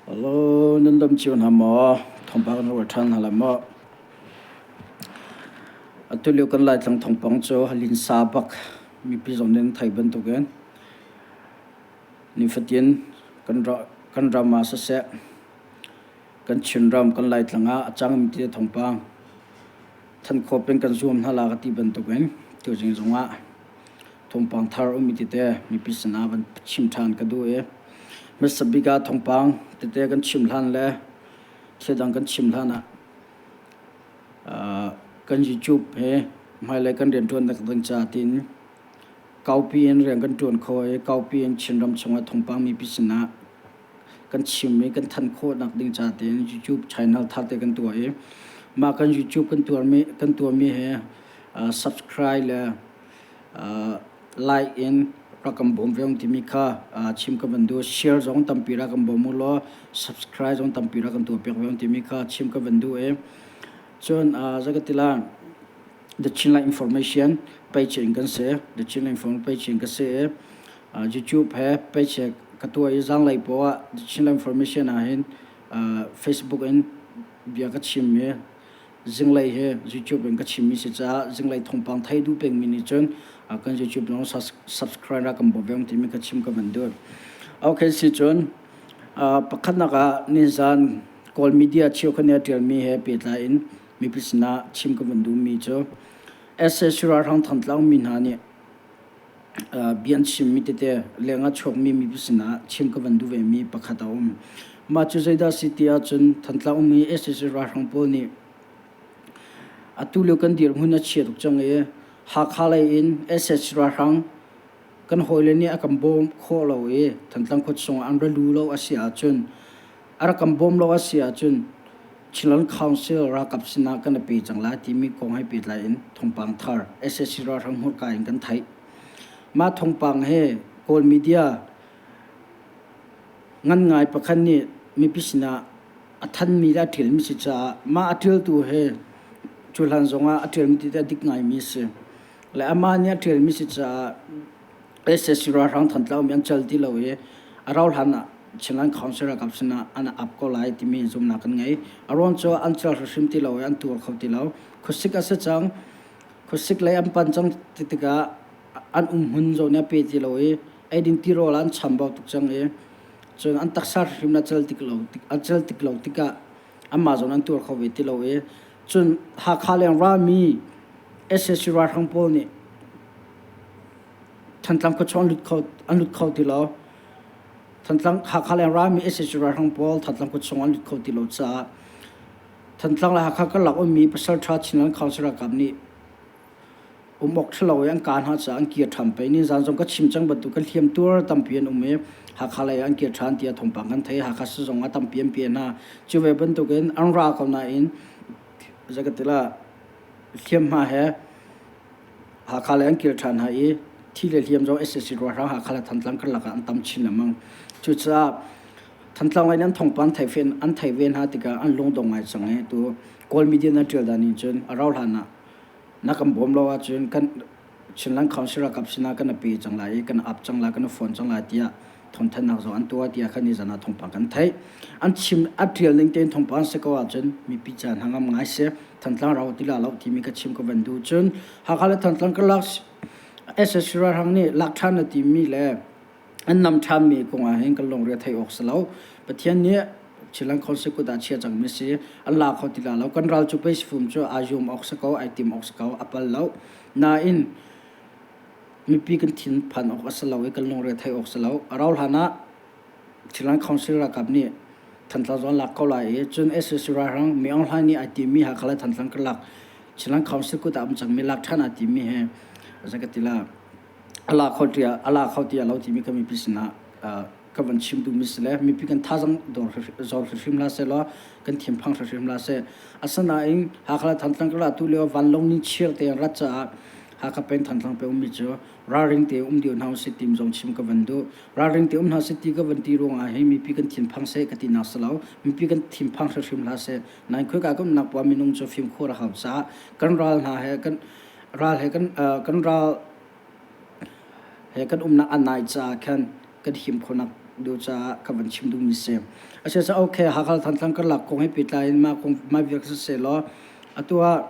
Hello, nan dam cio hna maw? Thawngpang kan rual ṭhan hna lai maw? Atu lio kan Laitlang thawngpang cu linsa bak mipi zong nih an theih bantukin nifatin kan ram ah siseh, kan Chinram, kan Laitlang ah a cangmi ti thawngpang than khawh peng kan zuam hna la ka ti bantukin tuzing zongah thawngpang thar ummi tete mipi sinah van chim ṭhan ka duh i hmasa bik ah thawngpang tete kan chim hlan le thil dang kan chim hlan ah kan YouTube he hmailei kan rianṭuannak ding ca tiin kaupi in rian kan ṭuan kho i kaupi in Chinram chungah thawngpang mipi sinah kan chim i kan thanh khawhnak ding ca tiin YouTube channel thar te kan tuah i mah kan YouTube kan tuahmi he subscribe le like in rak kan bawm ve timi kha chim ka van duh. Share zong tampi rak kan bawm u law subscribe zong tampi rak kan tuah piak ve timi kha chim ka van duh i cun zakatila The Chinland Information page in kan si. The Chinland Information page in ka si i YouTube he page ka tuah i zanglei poah ah The Chinland Information ah hin Facebook in bia ka chim i zinglei hi YouTube in ka chimmi si caah zinglei thawngpang thei duh pengmi nih cun kan YouTube zong subscribe ra kan bawm ve timi ka chim ka van duh. Okay si cun pakhatnak ah nizan Kawl media cheukhat nih a ṭialmi he pehtlai in mipi sinah chim ka van duhmi cu SAC ralhrang Thantlang mi hna nih bia an chimmi tete lengah chuakmi mipi sinah chim ka van duh vemi pakhat a um. Mah cu zeidah si ti ahcun Thantlang ummi sac ralhrang pawl nih atu lio kan dirhmun a chia tuk cang i Hakha lei in sac ralhrang kan hawile nih a kan bawm khawh lo i Thantlang khua chungah an ra lu lo a si ahcun a rak kan bawm lo a si ahcun Chinland Council ralkap sinah kan i pe cang lai timi kong he pehtlai in thawngpang thar sac ralhrang hmurka in kan theih. Mah thawngpang he Kawl media ngan ngai pakhat nih mipi sinah a thanmi le a ṭialmi si caah mah a ṭialtu he cuhlan zongah a ṭialmi ti a dik ngaimi a si. Le amah nih a ṭialmi si caah sac ralhrang Thantlang mi an cal ti lo i a rauh hlan ah Chinland Council ralkap sinah an ap ko lai timi zumhnak kan ngei. A ruang cu an cal hrimhrim ti lo i an tuar kho ti lo. Khuasik a si cang. Khuasik lei an pan cang ti tikah an umhmun zawn nih a pe ti lo i eidin tirawl ah an chambau tuk cang i cun an taksa hrimhrim a cal tik lo a cal tik lo tikah anmah zawn an tuar kho ve ti lo i cun Hakha leng rami sac ralhrang pawl nih Thantlang khuachung an lut kho ti lo. Thantlang Hakha leng rami sac ralhrang pawl Thantlang khuachung an lut kho ti lo caah Thantlang le Hakha karlak ummi pasalṭha Chinland Council ralkap nih um awk ṭhalo i an kah hna caah an kir ṭhan pei. Nizan zong ka chim cang bantuk kan hliamtuar tampi an um i Hakha lei ah an kir ṭhan tiah thawngpang kan theih. Hakha sizung ah tampi an piah hna. Cu ve bantukin an ra ko nain zeikatila hliamhma he Hakha lei an kir ṭhan hna i thi le hliam zong sac ralhrang Hakha le Thantlang karlak ah an tam chin lengmang. Cucaah Thantlang lei in an thawngpang an theih ve hna tikah an lungdong ngai cang i tu Kawl media nan ṭial dan in cun a rauh hlan ah na kan bawm lo ahcun kan Chinland Council ralkap sinah kan i pe cang lai i kan ap cang lai kan i fon cang lai tiah thawngthanhnak zong an tuah tiah khan nizan ah thawngpang kan theih. An chim a ṭial ning tein thawngpang si ko ahcun mipi ca hnangam ngai si. Thantlang rau ti la lo timi ka chim ka van duh. Cun Hakha le Thantlang karlak SSC ralhrang nih lak ṭhan na timi le an nam ṭhanmi kong ah hin kan lungre theih awk si lo. Pathian nih Chinland Council kut ah chia cangmi si. An la kho ti la lo. Kan ral cu pei sifum cu aa zum awk si ko, ai tim awk si ko, a pal lo. Nain mipi kan thinphan awk a si lo i kan lungre theih awk si lo. A rauh hlan ah Chinland Council ralkap nih Thantlang zong an lak ko lai i cun sac ralhrang Mi Aung Hlaing nih ai timi Hakha le Thantlang karlak Chinland Council kut ah um cangmi lak ṭhan ai timi hi zei ka ti la a la kho tiah a la kho tiah lo timi ka mipi sinah ka van chim duhmi si le mipi kan thazang zor hrimhrim hlah sehlaw kan thinphang hrimhrim hlah seh. Asinain Hakha le Thantlang karlak tu lio vanlawng nih chir te an rat caah Hakha peng Thantlang peng ummi cu ralring te um dih hna usih tim zong chim ka van duh. Ralring te um hna sih ti ka van ti ruangah hin mipi kan thinphang seh ka ti nak si lo. Mipi kan thinphang hrimhrim hlah seh. Nain khoika kan umnak poah minung cu fimkhur a hau caah kan ral hna he kan ral he kan kan ral he kan umnak a nai caah khan kan him khawhnak. lio caah ka van chim duhmi si. Asicaah okay Hakha Thantlang karlak kong he pehtlai in mah kong mah vial kha siseh law atu ah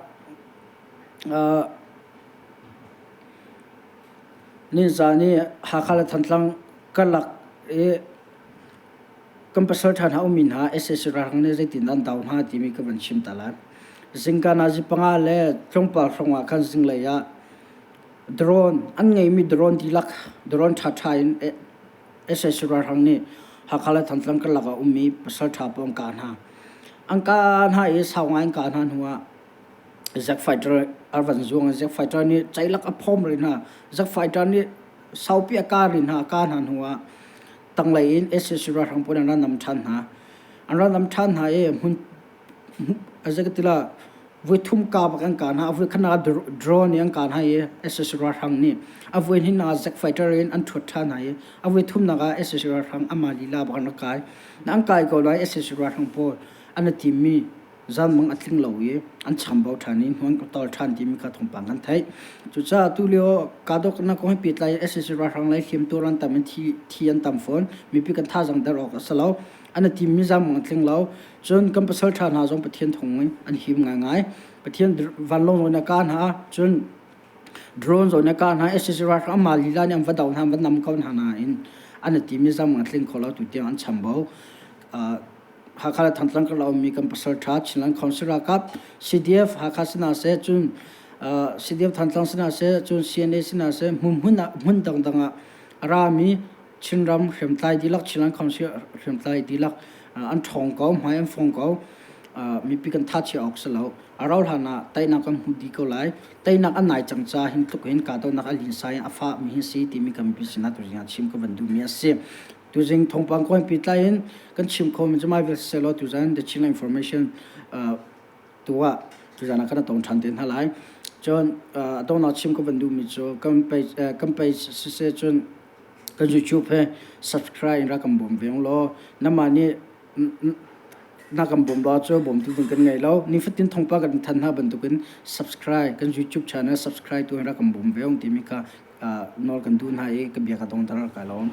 nizan i Hakha le Thantlang karlak i kan pasal ṭha hna ummi hna sac ralhrang nih zeitindah an do hna timi ka van chim ta lai. Zingka nazi panga le tlawmpal hrawng ah khan zinglei ah drone an ngeimi drone dihlak drone ṭhaṭha in sac ralhrang nih Hakha le Thantlang karlak ah ummi pasal ṭha pawl an kah hna. An kah hna i sau ngai an kah hna hnu ah Zack fighter a van zuang i Zack fighter nih ceilak a phawm rih hna. Zack fighter nih saupi a kah rih hna, a kah hna hnu ah tanglei in sac ralhrang pawl an ra nam ṭhan hna. An ra nam ṭhan hna i hmun zeikatila voithum ka bak an kah hna. A voikhatnak ah drone in an kah hna i sac ralhrang nih a voihnihnak ah Zack fighter in an ṭhuat ṭhan hna i a voithumnak ah sac ralhrang amah lila bak an rak kai. An kai ko lai sac ralhrang pawl an i timmi zanmang a tling lo i an chambau ṭhan i hnuan ka tol ṭhan timi kha thawngpang kan theih. Cucaah tulio kahdohnak kong he pehtlai in sac ralhrang lei hliamtuar an tam i thi, thi an tam fawn. Mipi kan thazaang der awk a si lo. An i timmi zanmang a tling lo. Cun kan pasal ṭha hna zong Pathian thawng in an him ngaingai. Pathian vanlawng zong in a kah hna. Cun drone zong in a kah hna. sac ralhrang amah lila nih an va doh hna, an va nam ko hna nain an i timmi zanmang a tling kho lo. Tutiang an chambau. Hakha le Thantlang karlak ummi kan pasal ṭha Chinland Council ralkap CDF Hakha sinah seh cun CDF Thantlang sinah seh cun CNA sinah seh hmun ah hmun dangdang ah a rami Chinram hriamtlai dihlak Chinland Council hriamtlai dihlak an ṭhawng ko hmai an fong ko mipi kan tha chia awk si lo a rau hlan ah teinak kan hmu dih ko lai teinak a nai cang ca hin tluk hin kahdohnak a linsa in a fah mi hi si timi kan mipi sinah tuzing ah chim ka van duhmi a si. Tuzing thawngpang kong pehtlai in kan chim khomi cu mah vial sisehlaw tuzan The Chinland Information tu ah tuzan ah kan tong ṭhan te hna lai. Cun a donghnak chim ka van duhmi cu kan page kan page siseh cun kan YouTube he subscribe in rak kan bawm ve law namah nih na kan bawm lo ahcun bawmtu ding kan ngei lo. Nifatin thawngpang kan thanh hna bantukin subscribe kan YouTube channel subscribe tu in rak kan bawm ve timi kha nawl kan duh hna i ka bia ka dongter kai lawm.